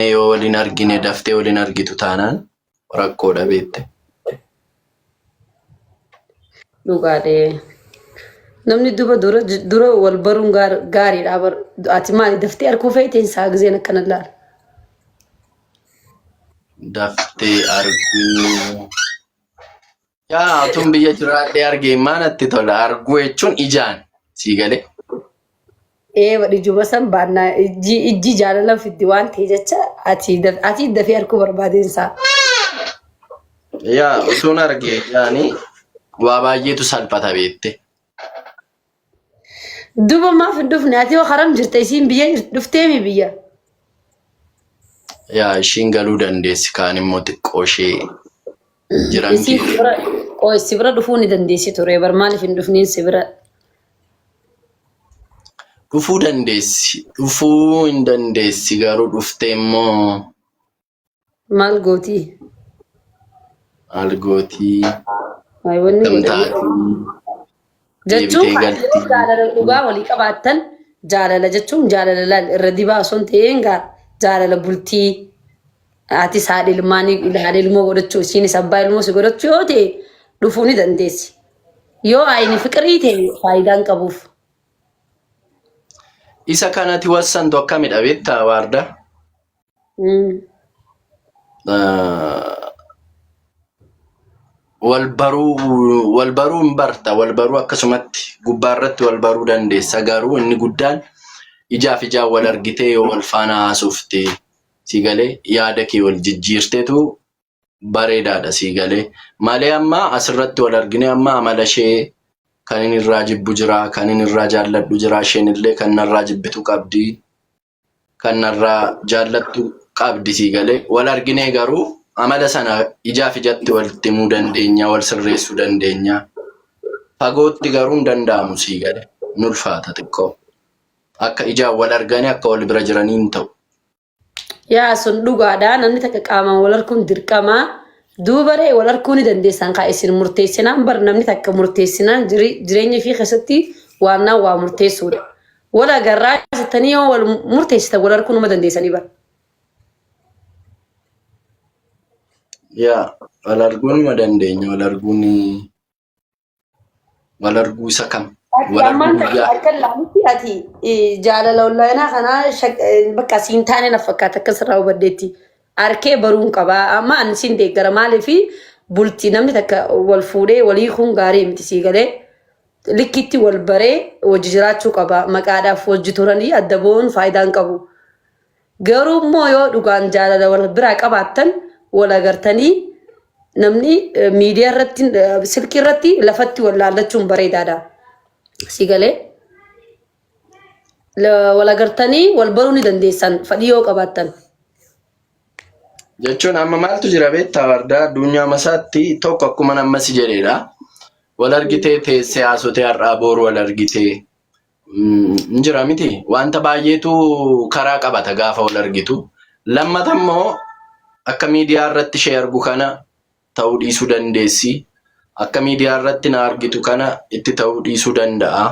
Yoo waliin argine daftee waliin argitu taanaan rakkoodha beekte. Dhugaadhee. Namni duba dura dura wal baruun gaariidha bar. Ati maali daftee arguu feeteen isaa gizeen akkana laala. Daftee arguu. Yaa utuun biyya jiraadhee argee maa natti tola. Arguu jechuun ijaan sii galee. Ee ijuma san baannaa ijji ijji jaalala fiddi waan ta'e jecha ati ati dafee arguu barbaadeen isaa. Yaa utuun argee ijaanii waa baay'eetu salphata beekte. Duba maaf hin dhufne ati hoo haram jirta isiin biyya dhufteemi biyya. Yaa ishiin galuu dandeessi kaan immoo xiqqoo ishee jiran Isiin si bira qoy si bira dhufuu ni dandeessi ture bar maaliif hin dhufneen si bira. Dhufuu dandeessi dhufuu hin dandeessi garuu dhuftee immoo Maal gootii? Maal gootii? Waay wanni Akkam godhanii taatii? jechuun Deebitee kan yeroo galtii? jaalala dhugaa walii qabaattan jaalala jechuun jaalala laal irra dibaa osoo hin ta'in gaa jaalala bultii atis haadha ilmaanii haadha ilmoo godhachuu isiinis abbaa ilmoo si godhachuu yoo ta'e dhufuu ni dandeessi. Yoo ayini fiqirii ta'e faayidaan qabuuf. Isa kanati wassantu akkamidha beektaa waardaa? Wal baruu wal baruu hin barta wal baruu akkasumatti gubbaa irratti wal baruu dandeessa garuu inni guddaan ijaaf ijaan wal argitee yoo wal faana haasofte si galee yaada kee wal jijjiirteetu bareedaadha si galee malee amma asirratti wal argine amma amala ishee kan inni irraa jibbu jira kan inni irraa jaalladhu jira isheen illee kan narraa jibbitu qabdi. Kan narraa jaallattu qabdi sii galee. Wal arginee garuu amala sana ijaaf ijatti walitti himuu dandeenya, wal sirreessuu dandeenya. Fagootti garuu hin danda'amu sii galee. Hin ulfaata xiqqoo. Akka ijaan wal arganii akka wal bira jiranii hin ta'u. Yaa sun dhugaadha. Namni takka qaamaan wal arguun dirqama. Duuba ree wal arguu ni dandeessan kaa isin murteessinaan bar namni takka murteessinaan jireenya ifii keessatti waannaan waa murteessuudha. Wal agarraa jettanii yoo wal murteessitan wal arguu numa dandeessanii bar. Yaa wal arguu numa dandeenya wal arguun wal arguu isa kam Ati wal arguu ammaan takka guyyaa akka ilaalutti ati jaalala onlaayinaa kanaa bakka siin taane na fakkaata akka sirraa hubadheetti. Arkee baruun qaba. Amma ani siin deeggara maaliif bultii namni takka wal fuudhee walii kun gaarii miti sii galee. Likkitti wal baree wajji jiraachuu qaba. Maqaadhaaf wajji turanii adda ba'uun faayidaa hin qabu. Garuu immoo yoo dhugaan jaalala wal biraa qabaattan wal agartanii namni miidiyaa irratti silkii irratti lafatti wal laallachuun bareedaadha. Si galee wal agartanii wal baruu ni dandeessan fedhii yoo qabaattan. Jechuun amma maaltu jira beektaa wardaa addunyaa masaatti tokko akkuma amma si jedheedha. Wal argitee teessee haasotee har'aa booru wal argitee hin jira miti. Wanta baay'eetu karaa qabata gaafa wal argitu. Lammata immoo akka miidiyaa irratti ishee argu kana ta'uu dhiisuu dandeessi. Akka miidiyaa irratti na argitu kana itti ta'uu dhiisuu danda'a.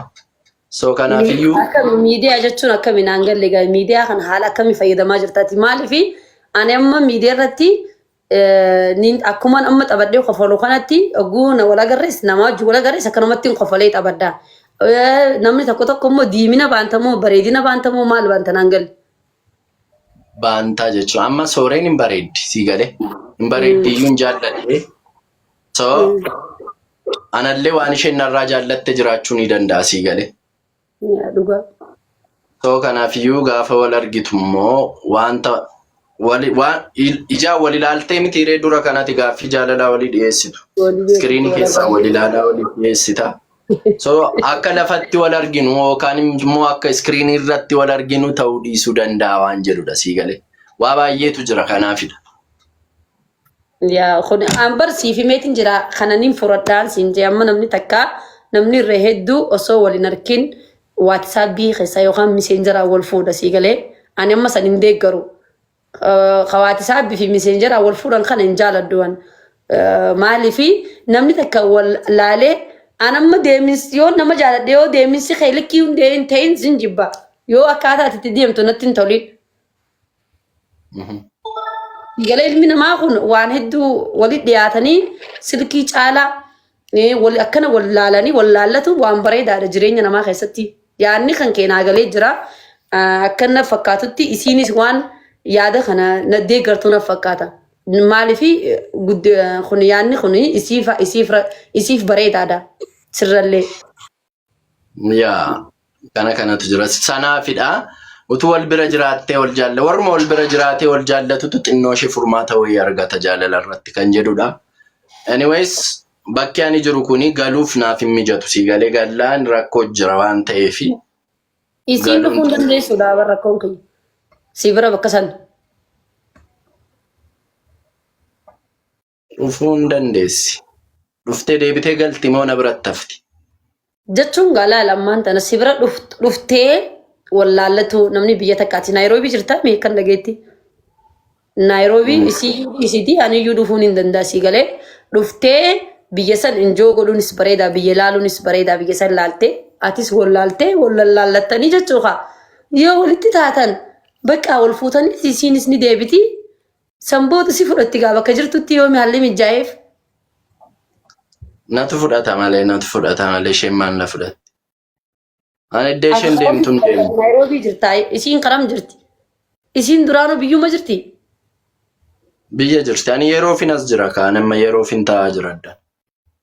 So kanaafiyyuu Akkami miidiyaa jechuun akkami naan galle egaa miidiyaa kana haala akkamii fayyadamaa jirtaati maaliif ani amma miidiyaa irratti akkuman amma taphadhee kofalu kanatti oguu na wal agarrees nama wajjin wal agarrees akkanumatti hin kofalee taphadha. Namni tokko tokko immoo diimina baantamoo bareedina baantamoo maal baanta naan galle. Baantaa jechuun amma sooreen hin bareeddi sii galee hin bareeddi iyyuu hin jaalladhe. So anallee waan isheen narraa jaallatte jiraachuu ni danda'a sii galee. Yaa dhugaa. So kanaafiyyuu gaafa wal argitu immoo wanta wali waan ijaan wal ilaaltee miti hiree dura kanati gaaffii jaalalaa walii dhiyeessitu. Walii Iskiriinii wal keessaa wal ilaalaa walii dhiyeessita. So akka lafatti wal arginu yookaan immoo akka iskiriinii irratti wal arginu ta'uu dhiisuu danda'a waan jedhudha sii galee. Waa baay'eetu jira kanaafidha. Yaa kun an bar siif himeetiin jira kananin furadhaan siin jee amma namni takka namni irra hedduu osoo wal hin arkin waatsaappii keessa yookaan miseenjaraa wal fuudha sii galee ani amma san hin deeggaru. Ka waatsaappii fi miseenjaraa wal fuudhan kana hin jaaladhu an. Maaliifi namni takka wal laalee an amma deeminsi yoo nama jaaladhe yoo deeminsi kee likkii hundee hin ta'in sin jibba yoo akkaataa ati itti deemtu natti hin tolin. Galee ilmi namaa kun waan hedduu walitti dhiyaatanii silkii caalaa wal akkana wal laalanii wal laallatu waan bareedaadha jireenya namaa keessatti. Yaadni kan kee naa galee jira. Akka na fakkaatutti isiinis waan yaada kana na deeggartu na fakkaata. Maaliif kun yaadni kun isiif isiif isiif bareedaadha sirrallee. Yaa kana kanatu jira. Sanaafidha. Utuu wal bira jiraattee wal jaalla warruma wal bira jiraatee wal jaallatutu xinnoo ishee furmaata wayii argata jaalala irratti kan jedhudha. Anyways bakki ani jiru kuni galuuf naaf hin mijatu. Si galee gallaan rakkoo jira waan ta'eefi Isiin galuun dhufuu hin dandeessuudha bara rakkoon kiyya. Si bira bakka san. Dhufuu hin dandeessi. Dhuftee deebitee galti moo na biratti hafti? Jechuun gaa laal ammaan tana si bira dhuftee wallaallatu namni biyya takkaati. Naayiroobii jirtaa mee kan dhageetti? Naayiroobii isii isiitii ani iyyuu dhufuun hin danda'a sii galee dhuftee biyya san injoo godhuunis bareedaa biyya laaluunis bareedaa biyya san laaltee atis wallaaltee wallaallattanii jechuudha. Yoo walitti taatan bakka wal fuutanii isiinis ni deebiti. San booda si fudhatti gaa bakka jirtutti yoomi haalli mijaa'eef. Natu fudhata malee natu fudhata malee isheen maal na fudhatti? Ani iddoo Ati isheen deemtu hin deemu. Naayiroobii jirta. Isiin karam jirti. Isiin duraanuu biyyuma jirti. Biyya jirti. Ani yeroofin as jira kaan amma yeroofin taa'aa jira adda.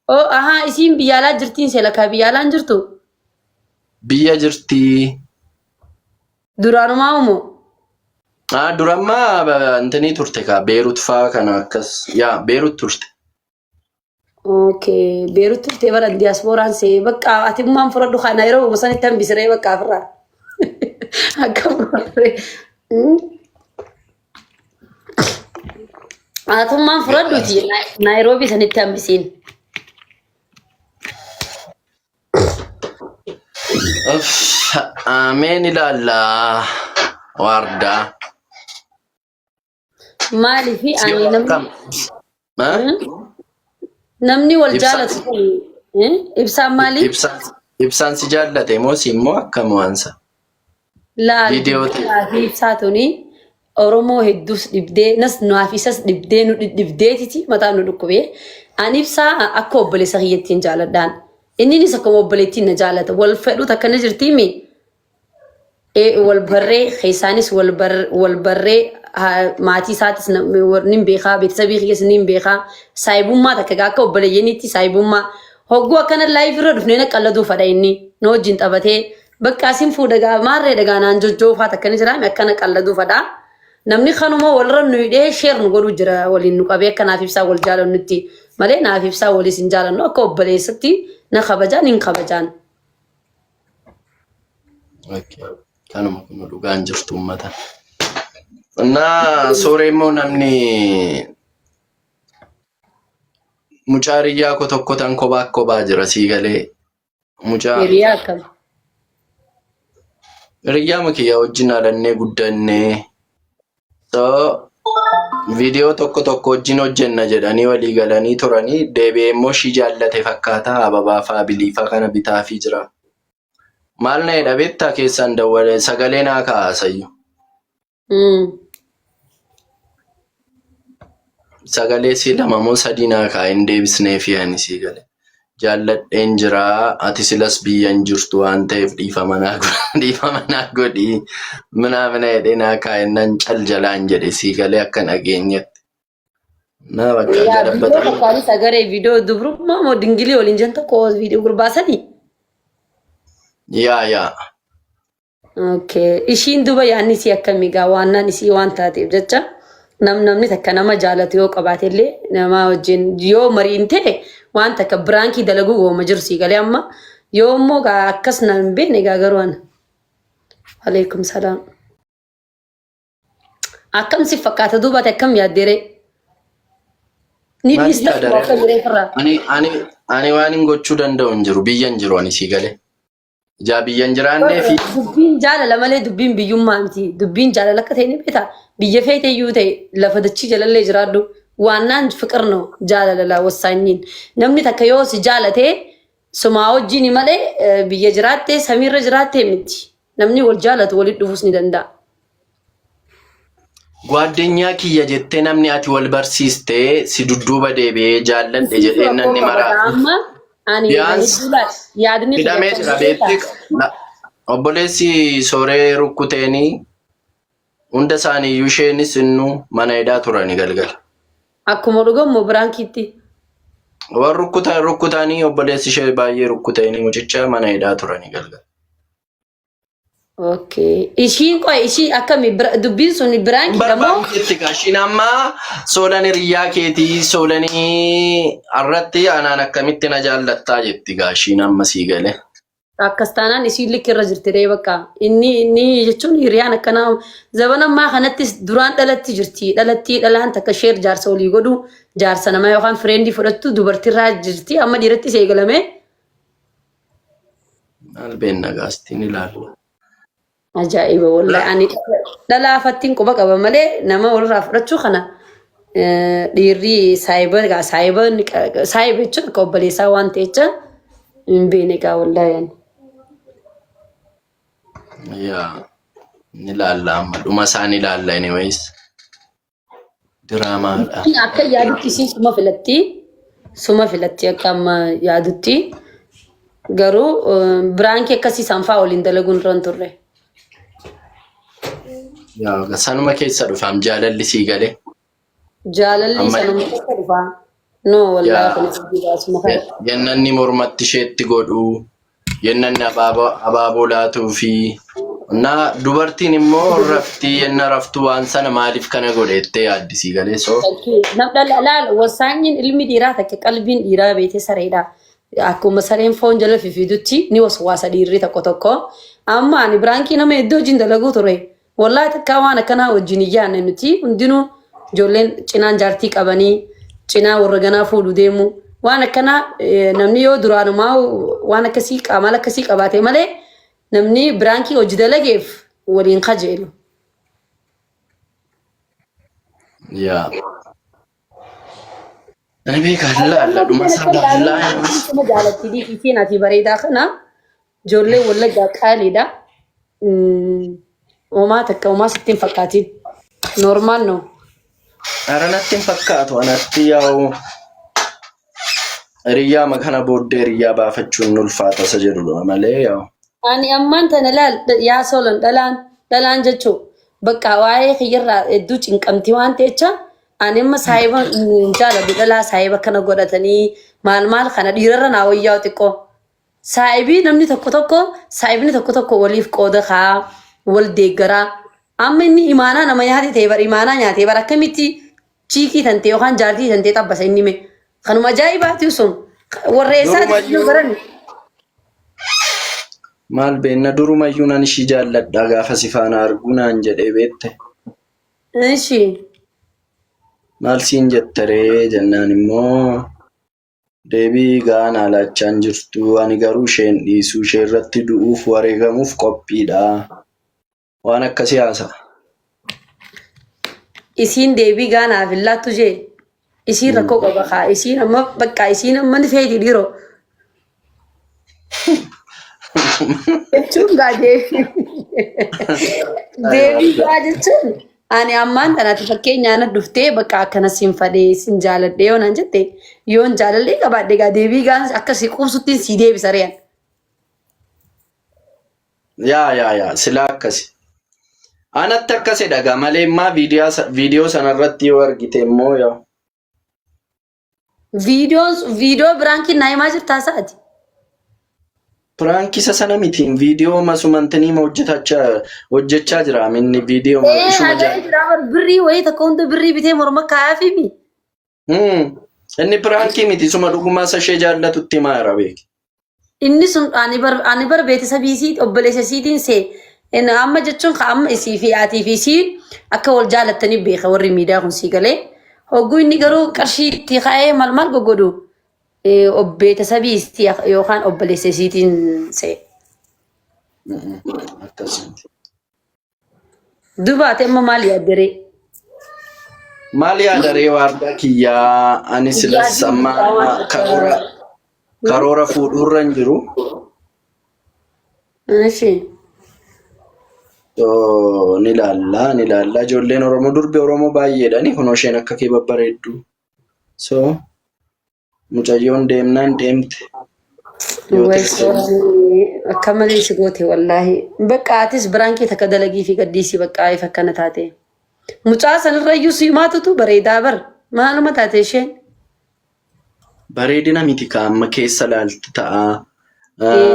Oh, ahaa isiin biyya alaa jirtiin seela kaa biyya alaa hin jirtu. Biyya jirti. Duraanumaa umoo. Ah, durammaa intinii turte kaa Beerut faa kana akkas yaa Beerut turte. Okay, Beerut turtee bara diyaaspooraan see bakka ati ummaan fudhadhu kana yeroo sanitti hambisiree bakka ofirraa. Akka fudhadhee. Atummaan fudhadhuuti Naayiroobii sanitti hambisiin. Uff, Ameen ilaalla waardaa. Maaliif Si ani namni akkam? Ha? Namni wal Ibsaan jaalatu kun ibsaan maali? Ibsaan ibsaan si jaallate moo si immoo akkam waansa? Laal Viidiyoo ta'e. dubbii fi ibsaa tuni Oromoo hedduus dhibdee nas naaf isas dhibdee nu dhibdeetiti mataan nu dhukkubee. Ani ibsaa akka obboleessa kiyyattiin jaaladhaan. Inninis akkuma obboleettiin na jaalata. Wal fedhu takka ni jirtiimi. Wal barree keessaanis wal wal barree maatii isaatis nin beekaa beeksisabii kiyyas nin beekaa saayibummaa takka gaa akka obboleeyyaniitti saayibummaa hogguu akkana laayiif irra dhufnee na qalladuu fadha inni na wajjin taphatee bakka asin fuudha gaa maarree dhagaa naan jojjoofaa takka ni jiraame akkana qalladuu fadha. Namni kanuma walirra nu hidhee sheer nu godhuu jira waliin nu qabee akka naaf ibsaa wal jaalannutti malee naaf ibsaa waliis hin jaalannu akka obboleessatti na kabajaan hin kabajaan. Okay. Kanuma kun dhugaan jirtu uummata. Innaa sooree immoo namni mucaa hiriyaa koo tokko tan kophaa kophaa jira sii galee mucaa Hiriyaa akkam. hiriyaa kiyya wajjin dhalannee guddannee So viidiyoo tokko tokko wajjin hojjenna jedhanii walii galanii turanii deebi'ee immoo ishii jaallate fakkaata ababaa faa biliifaa kana bitaafii jira. Maal na jedha beektaa keessaan dawwale sagalee naa kaasayyuu. Sagalee si lama moo sadii naa kaa hin deebisneefi ani sii gale. Jaalladheen jira ati silas biyya hin jirtu waan ta'eef dhiifama naa dhiifama naa godhi minaamina jedhee naa kaa'e nan cal jalaan jedhe sii galee akka dhageenyetti. Naa bakka Yaa viidiyoo gadabbatanii tokkaanis agaree viidiyoo dubrummaa moo dingilii waliin jentu tokko viidiyoo gurbaasanii. yaa yaa. Okay. Ishiin duba yaadni isii akkamii gaa waannaan isii waan taateef jecha nam namni takka nama jaalatu yoo qabaate illee nama wajjin yoo mariin ta'e waan takka biraankii dalaguu wooma jiru sii galee amma yoo immoo gaa akkas na hin beekne gaa garuu ana. Alaikum salaam. Akkam si fakkaata duuba ati akkam yaaddeeree? Ni Maal dhiista yaada ree? akka jiree firraa. Ani ani ani waan hin gochuu danda'u hin jiru biyya hin jiru ani sii galee. Ijaa biyya hin jiraannee fi Dubbiin jaalala malee dubbiin biyyummaa miti. Dubbiin jaalala akka ta'e ni beektaa. Biyya feete iyyuu ta'e lafa dachii jalallee jiraadhu. Waannaan fiqir no jaalala laa wassaanyiin. Namni takka yoo si jaalate sumaa wajjin malee biyya jiraatte samiirra jiraatte miti. Namni wal jaalatu walitti dhufuus ni danda'a. Gwaaddenyaa kiyya jettee namni ati wal barsiiste si dudduuba deebi'ee jaalladhe Isiitu jedhee rakkoo namni qaba maraatu. amma ani irra Biyaans hedduu laal yaadni kiyya hidhamee akkam jira beektaa? beetti. Obboleessi sooree rukkuteenii hunda isaaniiyyuu isheenis innuu mana hidhaa turani galgala. Akkuma dhugamu biraankiitti. Warri rukkutan rukkutanii obboleessi ishee baay'ee rukkuteenii mucicha mana hidhaa turani galgala. Okay. Ishiin qoy ishii akkami dubbiin sun Hin biraankiidha moo? barbaadu jetti kaa ishiin amma soolan hiriyyaa keetii soolanii irratti anaan akkamitti na jaallattaa jetti kaa ishiin amma sii galee. Akkas taanaan isiin likki irra jirti ree bakka. Inni inni jechuun hiriyaan akkanaa zabana ammaa kanattis duraan dhalatti jirti. Dhalattii dhalaan takka sheer jaarsa olii godhu jaarsa namaa yookaan fireendii fudhattu dubartirraa jirti. Amma dhiirattis eegalame. Maal beenna gaastiin ilaalla. Ajaa'iba wallahi ani dhalaa fattiin quba qaba malee nama walirraa fudhachuu kana dhiirri saayiba egaa saayiba saayiba jechuun akka obboleessaa waan ta'echa hin beekne egaa wallahi ani. Yaa ni ilaalla amma dhuma isaa ni ilaalla anyways. Diraamaadha. Akka yaadutti isiin suma filatti. Suma filatti akka amma yaadutti. Garuu biraankii akkasii isaan fa'aa waliin dalaguun irra hin turre. Yaa sanuma keessa dhufaam jaalalli sii galee. Jaalalli Amma sanuma keessa dhufa. No wallaahi yaa kun hojii suma kana. yennanni mormatti isheetti godhu yennanni abaaboo abaaboo laatuu fi na dubartiin immoo raftii yenna raftu waan sana maaliif kana godhe jettee yaaddi sii galee soo Nam dhala laal wasaanyiin ilmi dhiiraa takka qalbiin dhiiraa beetee sareedha. Akkuma sareen foon jala fifiidutti ni waswaasa dhiirri tokko tokko. Amma ani biraankii nama hedduu wajjin dalaguu ture. Wallahi takkaa waan akkanaa wajjin hin yaadne nuti hundinuu ijoolleen cinaan jaartii qabanii cinaa warra ganaa fuudhu deemu waan akkanaa namni yoo duraanumaa waan akkasii qaamaal akkasii qabaate malee namni biraankii hojii dalageef waliin kajeelu. Yaa. Ani beekaa laalla dhuma isaa laallaa. Suma jaalatti dhiitiin ati bareedaa kana ijoollee wallaggaa qaaliidha. Homaa takka homaa sitti hin fakkaatiin. Normaal no. Ara natti hin fakkaatu anatti yaa'u hiriyyaa kana booddee hiriyyaa baafachuun ni ulfaata isa jedhudha malee yaa'u. Ani ammaan tana laal yaa solan dhalaan dhalaan jechuun bakka waa'ee kiyyarraa hedduu cinqamti waan ta'echa ani amma saayiba hin jaaladhu dhalaa saayiba kana godhatanii maal maal kana dhiirarra naa wayyaa'u xiqqoo. Saayibii namni tokko tokko saayibni tokko tokko waliif qooda kaa wal deeggaraa. Amma inni imaanaa nama nyaate ta'e bar imaanaa nyaate bar akkamitti chiikii tantee yookaan jaartii tantee xabbasa inni mee. Kanuma ajaa'ibaati sun. Warra eessaati Durumayyuu baran. maal beenna durumayyuu nan ishii jaalladha gaafa si faana arguu naan jedhee beette. Ishi. Maal siin jettaree jennaan immoo deebii ga'aa naa laachaa hin jirtu. Ani garuu isheen dhiisu ishee irratti du'uuf wareegamuuf qophiidha. Waan akkasii haasa'a. Isiin deebii gaanaaf hin laattu jee. Isiin rakkoo qaba kaa. Isiin amma bakka isiin amma ni feeti dhiiroo. Jechuun gaa deebii. Deebii gaa jechuun ani ammaan tanaati fakkeenyaa na dhuftee bakka akkana siin fadhee siin jaaladhee yoo naan jette yoon jaalallee qabaadhe gaa deebii gaa akka si quubsuttiin sii deebisa re'an. Yaa yaa yaa silaa akkasi. Anatti akkasidha gaa malee immaa viidiyoo sanarratti yoo argite immoo yaa. Viidiyoon viidiyoo biraankii naa himaa jirtaa sa'ati. Piraank isa sana miti viidiyoo masumantanii ma hojjechaa jira inni viidiyoo Ee ishuma agaree jaa. jira bar birrii wayii takka hunda birrii bitee morma kaayaafii mi. Inni piraankii miti isuma dhugumaa isa ishee jaallatutti himaa jira beeki. Inni sun ani bar ani bar beeksisa biisii obboleessa isiitiin see inni amma jechuun ka amma isii fi atii fi isiin akka wal jaalattanii beeka warri miidiyaa kun sii galee hogguu inni garuu qarshii itti ka'ee maal maal goggodhu beeksisa biisii yookaan obboleessa isiitiin see. Akkasumti. Duuba ati amma maal yaaddaree? Maal yaadaree waardaa kiyyaa ani silas Yaadni amma guddaa waan akka karoora karoora fuudhuurra hin jiru. Ishi. So, ni ilaalla ni ilaalla ijoolleen Oromoo durbi Oromoo baay'eedhani kunoo isheen akka kee babbareeddu. So mucayyoon deemnaan deemte. Yoo Way turte soorani akka malee si goote wallaahi. Bakka atis biraan kee takka dalagii fi gaddiisii bakka if akkana taate. Mucaa sanirra iyyuu si maatutu bareedaa bar. Maaluma taate isheen? Bareedina miti ka amma keessa laalti ta'a.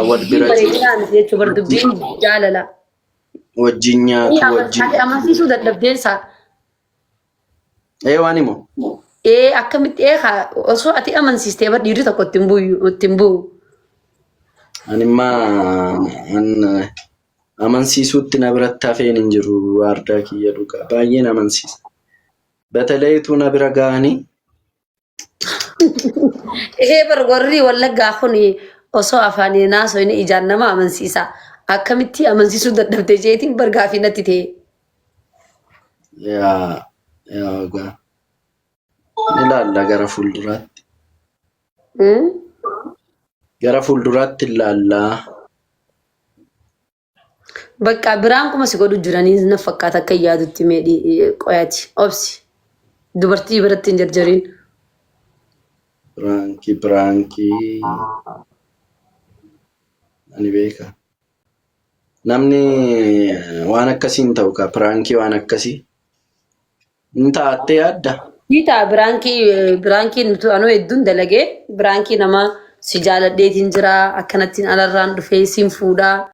Wal Dubbiin bira bareedinaa miti jechuun bar dubbiin jaalala. wajjin Ni nyaatu wajjin. ati amansiisuu dadhabdeen isaa. Ee waan himu. Ee akkamitti ee haa osoo ati amansiistee bar dhiirri tokko ittiin bu'u ittiin bu'u. Ani immaa an amansiisuutti na biratti hafeen hin jiru waardaa kiyya dhugaa baay'een amansiisa. Bataleetu na bira ga'anii Ishee bar warri wallaggaa kun osoo afaaniin haasofni ijaan nama amansiisa. Akkamitti amansiisuu dadhabde jeetiin bar gaafii natti ta'e. Yaa yaa egaa ni ilaalla gara fuulduraatti. Gara fuulduraatti ilaallaa. Bakka biraan kuma si godhu jiranii na fakkaata akka yaadutti meedhi qoyati obsi dubartii biratti hin jarjariin. Piraankii piraankii ani beeka. Namni waan akkasii hin ta'u kaa piraankii waan akkasii. Hin ta'attee yaadda? Ni ta'a biraankii biraankii nuti anuu hedduun dalagee biraankii nama si jaaladheetiin jira akkanattiin alarraan dhufee siin fuudhaa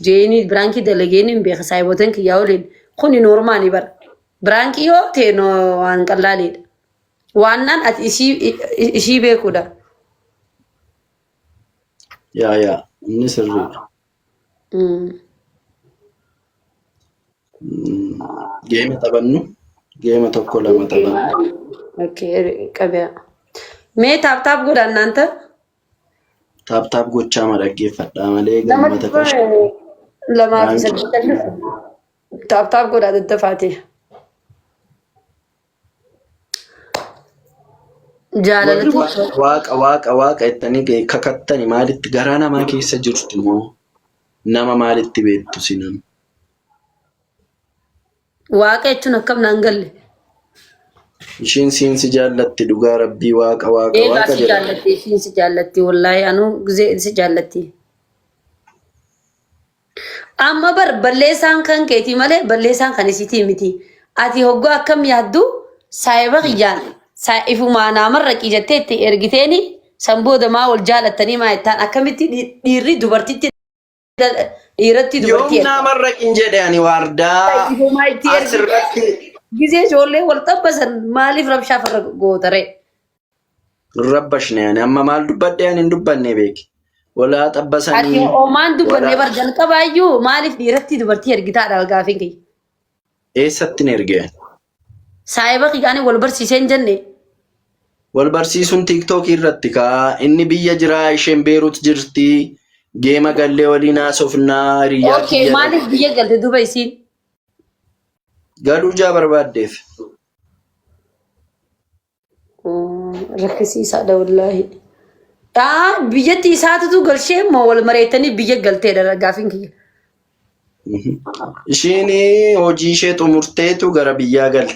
jeeni biraankii dalageen hin beeka saayibotan kiyyaa waliin kuni noormaali bara. Biraankii yoo ta'e no waan qallaaliidha. Waannaan ati ishii ishii beekuudha. Yaa yaa inni sirriidha. Geema taphannu. Geema tokko lama taphannu. Okay, qabee. Mee taap taap godhaan naanta? Taap taap gochaa ma dhaggeeffadhaa malee Nama gammata qashi. lamaa fi Baankii. saddeettamii taap taap godhaa daddafaate. Warri Jaalalatu waaqa waaqa waaqa jettanii kakattani maalitti garaa namaa keessa jirtu moo nama maalitti beektu si nama? Waaqa jechuun akkam naan galle. Ishiin siin si jaallatti dhugaa rabbii waaqa waaqa Eegaa waaqa si jedha. jaallatti ishiin si jaallatti wallaahi anuu gizee si jaallatti. Amma bar balleessaan kan keetii malee balleessaan kan isiitii miti. Ati hoggoo akkam yaaddu saayiba kiyyaan ifumaa naamarraqii jettee itti ergiteeni san booda maa wal jaalattanii maa jettaan akkamitti dhiirri dubartitti dhiiratti Yoom dubartii erga. naamarraqin jedhe ani waardaa Ifumaa itti ergite asirratti gizee ijoollee wal xabbasan maaliif rabshaa farra gootaree? hin rabbashne ani amma maal dubbadhe ani hin dubbanne beeki. Walaa Ati xabbasanii homaan dubbanne walaa bar jalqabaayyuu maaliif dhiiratti dubartii ergitaadha gaafiin kiyya. eessatti hin erge ani? Saayiba kiyyaanii wal barsiisee hin jenne. Wal barsiisuun tiiktookii irratti kaa inni biyya jiraa isheen Beerut jirti geema gallee waliin haasofnaa hiriyaa Okay, kiyya maaliif biyya galte duuba isiin? galuu jaa barbaaddeef. Rakkisiisaadha wallaahi. Daa biyyatti isaatutu galshee moo wal mareettanii biyya galteedha gaafiin kiyya. Ishiin hojii ishee xumurteetu gara biyyaa galte.